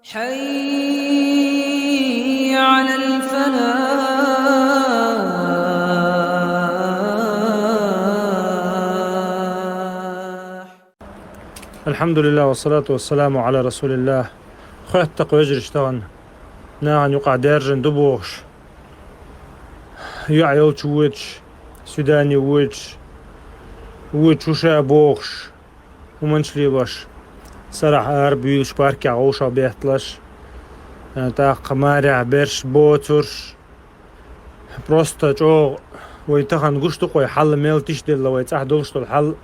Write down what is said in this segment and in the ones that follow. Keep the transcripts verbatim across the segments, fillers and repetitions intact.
حي على الفلاح. الحمد لله والصلاة والسلام على رسول الله. Хоьттакх, вежарий, тахан нахана юкъахь даьржина ду бохуш, йоӀ йолчу воьдуш, свидание воьдуш, воьдуш ву ша бохуш, хӀуманаш лелош, сарахь ара буьйлуш, паркехь вовшах бетталаш, э, тӀаккха марехь берш боцурш. Просто чӀогӀа вай тахана гуш ду-кх вай хьал мел тиша делла, вай цӀахь долуш долу хьал,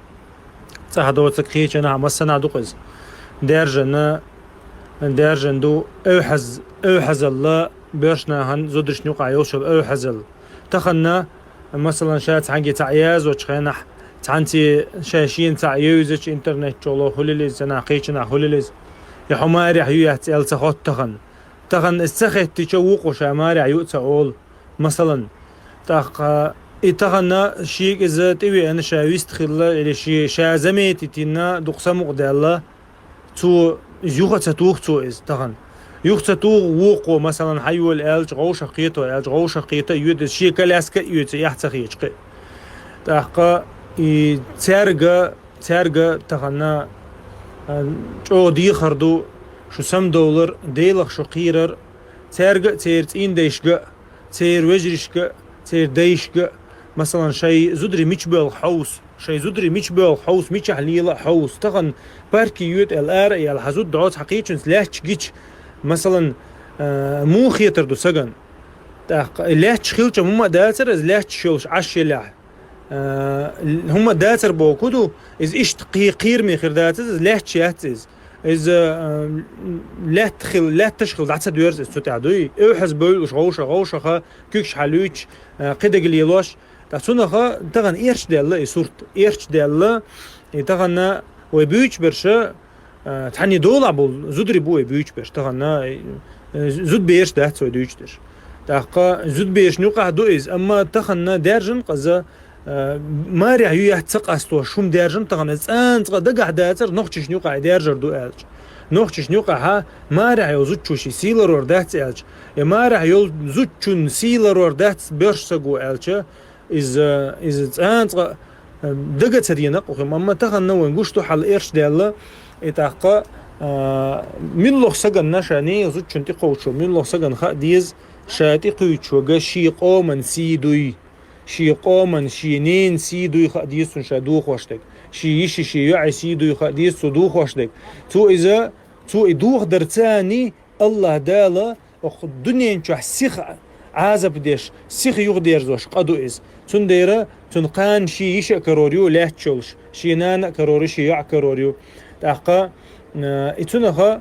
цӀахь доцург кхечанхьа массанхьа ду-кх иза. Даьржина, даьржина ду эвхьаз-, эвхьазалла, боьрша нахана зударшна юкъахь йолуш йолу эвхьазалла. Тахана, масалан, ша цхьаьнгге цхьаъ яздечу хенахь, цхьаьнций ша шена цхьаъ евзачу интернет чухула, хӀулилиза, цхьанхьа кхечанхьа хӀулилиза, я хьо марехь ю-яц аьлла ца хотту тахана. Тахана иза ца хеттича, вукхо ша марехь ю а ца олу, масалан. ТӀаккха и тахана шега иза тӀевеана, ша вист хилла, или ши-, ша заметить йина, дукха самукъадаьлла, цо иза юха а ца туху цо иза тахана. Юха ца туху вукхо, масалан, хьайола аьлча, вовшах кхето аьлча, вовшах кхета а йоьду иза, шен коляска а йоьду, цу эхь ца хеташ кхин. ТӀаккха и цаьрга, цаьрга тахана, а, чӀогӀа дехар ду шу самадовлар, Делах шу кхерар, цаьрга а, церан цӀийндайшка а, церан вежаршка а, церан дайшка а, масалан, шайн зударий мича боьлху хьовса, шайн зударий мича боьлху хьовса, мичахь лела а хьовса. Тахана парке йоьду аьлла, ара а яьлла, хьан зуда дӀо цхьа кхечуьнца лаьтташ гича, масалан, а, муха хетар ду сагана? ТӀаккха и лаьтташ хилча, хӀумма а дацара иза, лаьтташ йолуш Ӏаш елахь. А, хӀумма а дацара бохург ду, иза иштта кхе-, кхераме хир дацара иза, лаьтташ яц иза. Иза, а, лаьтта хила, лаьтташ хила дӀа ца доьрзу иза цу тӀехь, дуй? Эвхьаза бевлла уьш вовшах, вовшаха куьгаш хьалуьйтуш, а, кхидерг лелош. Ткъа цунах тахана эрча даьлла и сурт, эрча даьлла, и тахана вай буьйцуш берш, а, цхьаьннан долахь болу зударий бу вай буьйцуш берш, тахана, э, зудабераш дац вай дуьйцуш дерш. ТӀаккха зудаберашна юкъахь ду иза, амма тахана даьржина-кх иза, а, марехь ю-яц ца къастош хӀума даьржина тахана, иза цкъа а дагахь дацара нохчашна юкъахь и даьржар ду аьлча. Нохчашна юкъахьа марехь йолу зудчо шен сий ларор дац аьлча, я марехь йолу зудчун сий ларор дац боьрша саго аьлча, иза, иза цкъа а, э, дага ца дена-кх хӀума, амма тахана вайн гуш ду хьал эрча даьлла, и тӀаккха, а, муьлхха сагана ша нехан зудчунна тӀекхочуш, муьлхха сагана хаа деза, ша тӀекхуьйсуш верг шен къоман сий дуй, шен къоман, шен ненан сий дуй хаа деза цунна ша дохош дерг, шен йиши, шен йоӀи сий дуй хаа деза цо дохош дерг. Цо иза, цо и дохадар царний, АллахӀ Дала оцу дуьнен чохь сиха Ӏазап деш, сиха юхадерзош къа ду иза. Цундела цуьнан кхана шен йиша а карор ю лаьтташ йолуш, шен нана а карор ю, шен йоӀ а карор ю. ТӀаккха, э, и цунаха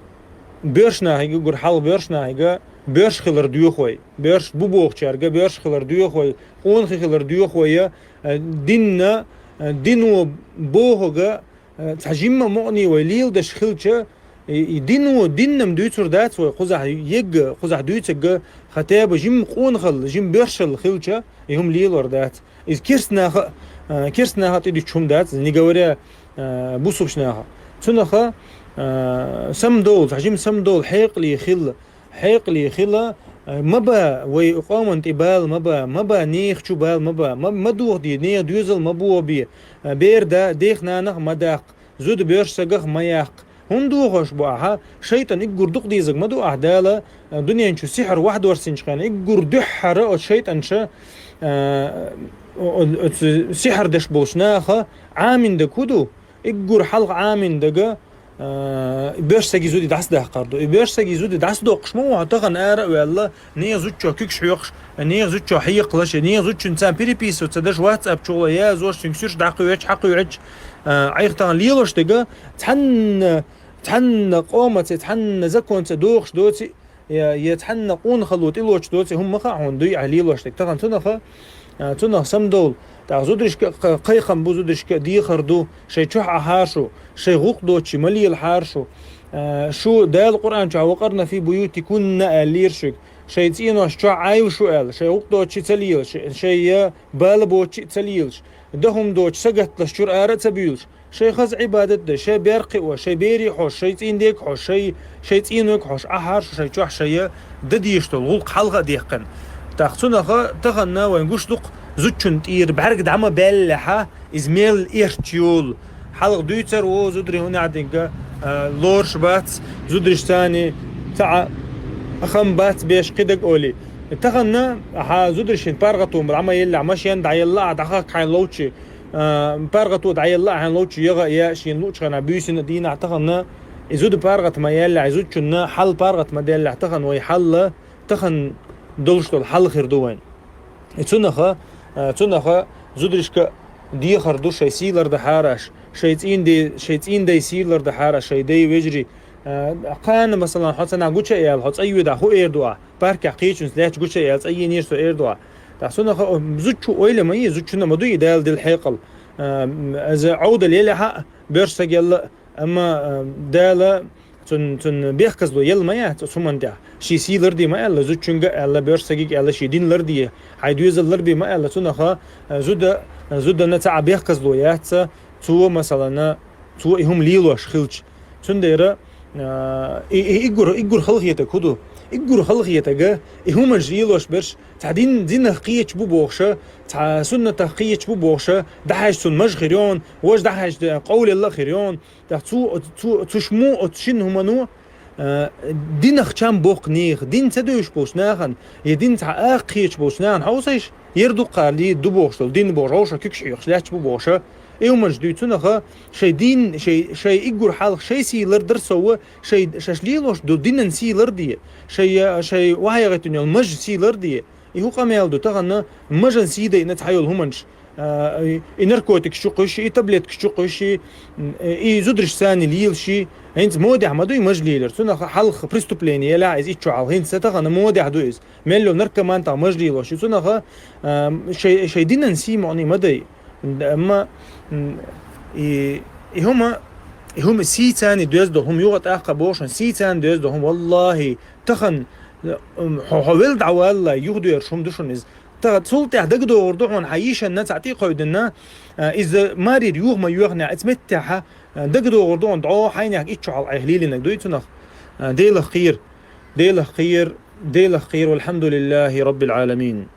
боьрша нахе гур хьалха, боьрша нахе боьрша хилар доьху вай. Боьрша бу бохучаьрга боьрша хилар доьху вай, къонахий хилар доьху вай, э, динна, э, дино бохург, э, цхьа жимма мукъане вай леладеш хилча, и, и дино, дин-м дуьйцур дац вай, кхузахь егга, кхузахь дуьйцург, хотя бы жимма къонахалла, жимма боьршалла хилча, и хӀума лелор дац. Иза керстанаха а, э, керстанаха а тӀедуьтуш хӀума дац, не говоря, э, бусулба наха. Цунаха, э, самадовла, цхьа жимма самадовла, хьекъале хила, хьекъале хила, э, ма ба, вай къоман тӀе бала ма ба, ма ба, нехан чу бала ма ба, ма, ма дохаде, нехан доьзал ма бохабе, э, бер да, дех-нанах ма даккха, зуда боьрша сагах ма яккха. ХӀунда дохош бу ахьа? ШайтӀан иггур дукха дезаг ма ду ахьа Дала, э, дуьнен чу сихьр вахьдорсинчу хенахь, иггур дуьххьара оцу шайтӀанша, э, о-, о-, оцу сихьр деш болчу наха Ӏамин дерг хӀун ду? Иггур хьалха Ӏамин дерг, э, и боьрша саги зуди дӀасадаккхар ду. И боьрша саги зуди дӀасадоккхуш ма ву хьо тахана ара а ваьлла, нехан зудчо куьгаш хьоькхуш, нехан зудчо хьекхалаш, нехан зудчуьнца переписываться деш, WhatsApp чухула язош, цуьнга суьрш дӀакхоьхьуш, хьакхоьхьуш, э, айхьа тахана лелош дерг, цхьанна, цхьанна къомаца, цхьанна законца дохуш доций, я, я цхьанна къонахалло тӀелоцуш доций, хӀума ма хаьа хьуна дуй ахьа лелош дерг. Тахана цунаха, а, цунах самадовла. ТӀаккха зударшка а кхайкхам бу, зударшка а дехар ду, шайн чохь Ӏахьара шу, шайн гӀуллакх доцчу ма лелахьара шу. А, шу Дала Къуръан чохь «Ва къарна фи буютикунна» аьллера шуьга. Шайн цӀенош чохь Ӏайла шу аьлла, шайн гӀуллакх доцчу ца лелаш, шайн я бала боцчу ца лелаш, дан хӀума доцчу сагатдалаш чуьра ара а ца буьйлуш, Шоай хаза Ӏибадат де, шоай бер кхио, шоай берий хьош, шоай цӀийнде хьош, шоай, шоай цӀийнойг хьош, ахьар шо шоай чохь шоай да дезаш долу гӀуллакх хьалха а дехкина. ТӀаккха цунах тахана вайн гуш ду-кх зудчун тӀера бӀаьрг дӀа ма баьллехьа, иза мел эрча йолу. Хьалха дуьйцур ву зударий хӀунда аьлча, а, лоруш бац, зударшца цхьа а хам бац беш кхидерг олий. Тахана хьан зударшна паргӀато дӀа ма еллехь, машен дӀаелла а, дӀахахка хьайна ловчий, а, паргӀато дӀаелла а хьайна ловчий, яха а яа, шена луучу хенахь буьйсанна а дийнахь тахана, и зуда паргӀат ма яьллехь, и зудчунна хьал паргӀат ма даьллехь, тахана вай хьал, тахана долуш долу хьал хир ду вайн. И цунаха, а, цунаха зударшка дехар ду шайн сий лардахьара аш, шайн цӀийнде-, шайн цӀийндай сий лардахьара аш, шайн дай вежарий. А, кхана, масалан, хьо ца нах гуча а яьлла, хьо цӀа йоьдахь, хӀун эр ду ахь? Паркехь кхечуьнца лаьтташ гуча а яьлла, цӀа йийнера со эр ду ахь. ТӀаккха цунах, а, зудчо ойла ма йе, зудчунна ма дуй и Дала дила хьекъал. А, м, иза Ӏовдал елехьа а, боьрша саг елла а, амма, а, Дала цун, цун бехказло елла ма яц оцу хӀуманна тӀехь. Шен сий ларде ма аьлла, зудчуьнга а аьлла, боьрша сагига а аьлла, шен дин ларде, хьайн доьзал ларбе ма аьлла, цунаха, а, зуда, зудана цхьа а бехказло яц, цо, масалана, цо и хӀума лелош хилча. Цундела, а, и, и иггур, иггур халахетаг хӀун ду? Иггур халахетага и хӀуманаш лелош берш, цхьа дин, динах кхеташ бу бохуша, цхьа суннатах кхеташ бу бохуша, дӀахьаьжча цунна маж хир йону, важа дӀахьаьжча къовлалла а хир йону. ТӀаккха цу, цу, цу шиммо оцу шина хӀумано, а, динах чам боккху нехан, дин ца девзаш болчу нахана, я дин цхьа акха кхеташ болчу нахана хьовсийша, яра дуккха лийр ду бохуш долу дин бохуш, хьовша куьгаш хьоьхуш лаьтташ бу бохуша. И хӀуманаш дуьйцунаха, шайн дин, шайн, шайн иггур хьалха шайн сий лардар сов, шайн, шаьш лелош ду динан сий ларде, шайн, шайн вахьайгӀиттина йолу мажа сий ларде. И хӀун къамел ду тахана, мажан сий дайна цхьа йолу хӀуманаш? А, и, и наркотикаш чу кхуьйсу, и таблеткаш чу кхуьйсу, и, и зударшца лелаш. ХӀинца модехь ма ду и маж лелар. Цунах хьалха преступление елахь иза итт шо хьалха. ХӀинца тахана модехь ду иза. Мел йолу наркомантах маж лелош. И цунах, а, шай, шай динан сий мукъане ма дай. Амма, м, и, и хӀума, и хӀума сийца доьзна долу хӀума юха тӀаккха бохуш, сийца доьзна долу хӀума, валлахӀи, тахана, м, хьо, хьо велла дӀаваллалц, юхадоьрзуш хӀума ду шуна иза. Тахана цул тӀаьхьа дагадогӀур ду хьуна, хьан йишина цхьа тӀе а кхойдина, а, иза маре юха ма йоьхнехь, иза меттехьа, а, дагадогӀур ду хьуна, дӀо хьайнех итт шо хьалха Ӏеха лелийнарг дуй цунах. А, Делах кхера, Делах кхера, Делах кхера, валхьамдулиллахӀи раббил Ӏаламин.